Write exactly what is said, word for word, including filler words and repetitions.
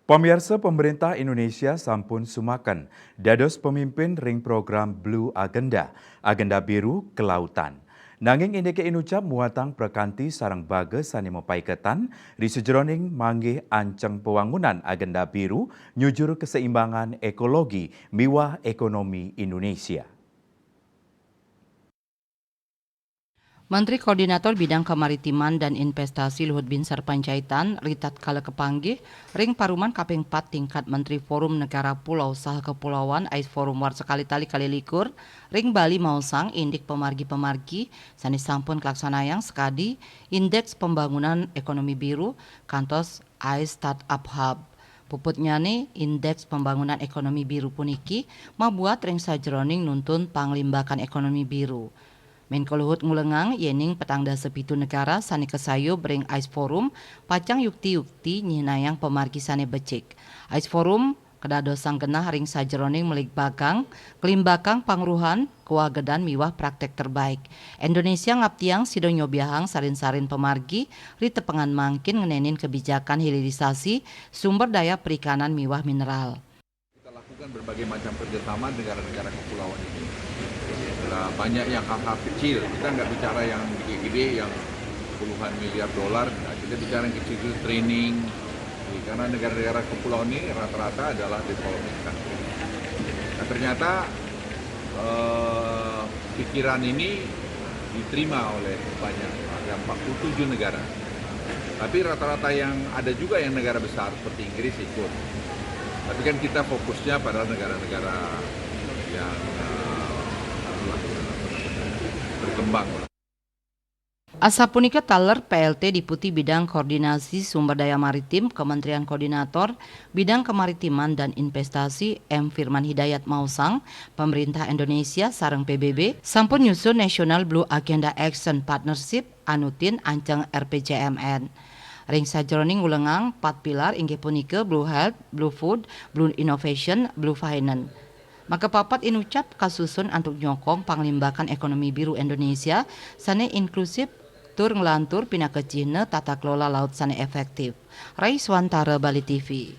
Pamiarsa, pemerintah Indonesia sampun sumaken dados pemimpin ring program Blue Agenda, Agenda Biru Kelautan. Nanging indike inucap muatang prakanti sareng baga sane mapaiketan ri sajeroning manggih anceng pewangunan agenda biru nyujur keseimbangan ekologi miwah ekonomi Indonesia. Menteri Koordinator Bidang Kemaritiman dan Investasi Luhut Binsar Panjaitan ritatkala kapanggih ring paruman kaping pat tingkat Menteri Forum Negara Pulau saha Kepulauan, AIS Forum warsa kalih tali kalih likur, ring Bali maosang indik pamargi-pamargi sane sampun kalaksanayang sakadi Indeks Pembangunan Ekonomi Biru kantos AIS Startup Hub. Puputnyane, Indeks Pembangunan Ekonomi Biru puniki mabuat ring sajeroning nuntun panglimbakan ekonomi biru. Menko Luhut ngulengang yening petang dasa pitu negara sane kasayub ring AIS Forum pacang yukti-yukti nyihnayang pamargi sane becik. AIS Forum kadadosang genah ring sajeroning mligbagang, kalimbakang pangruhan, kawagedan miwah praktek terbaik. Indonesia ngaptiang sida nyobiahang sarin-sarin pamargi ri tepengan mangkin ngenenin kebijakan hilirisasi sumber daya perikanan miwah mineral. Kita lakukan berbagai macam kerjasama negara-negara kepulauan ini. Nah, banyak yang hal-hal kecil, kita nggak bicara yang gede-gede, yang puluhan miliar dolar, nggak. Kita bicara yang kecil-kecil, training. Karena negara-negara kepulauan ini rata-rata adalah developing country. Nah, ternyata eh, pikiran ini diterima oleh banyak, ada empat puluh tujuh negara. Tapi rata-rata yang ada juga yang negara besar seperti Inggris ikut. Tapi kan kita fokusnya pada negara-negara yang eh, berkembang. Asapunika taler P L T Deputi Bidang Koordinasi Sumber Daya Maritim, Kementerian Koordinator Bidang Kemaritiman dan Investasi, M Firman Hidayat maosang, pemerintah Indonesia sareng P B B sampun nyusun National Blue Agenda Action Partnership anutin anceng R P J M N. Ring sajeroning ngulengang pat pilar inggih punika Blue Health, Blue Food, Blue Innovation, Blue Finance. Makapapat inucap kasusun antuk nyokong panglimbakan ekonomi biru Indonesia sane inklusif tur nglantur pinaka cihna tata kelola laut sane efektif. Rai Swantara, Bali T V.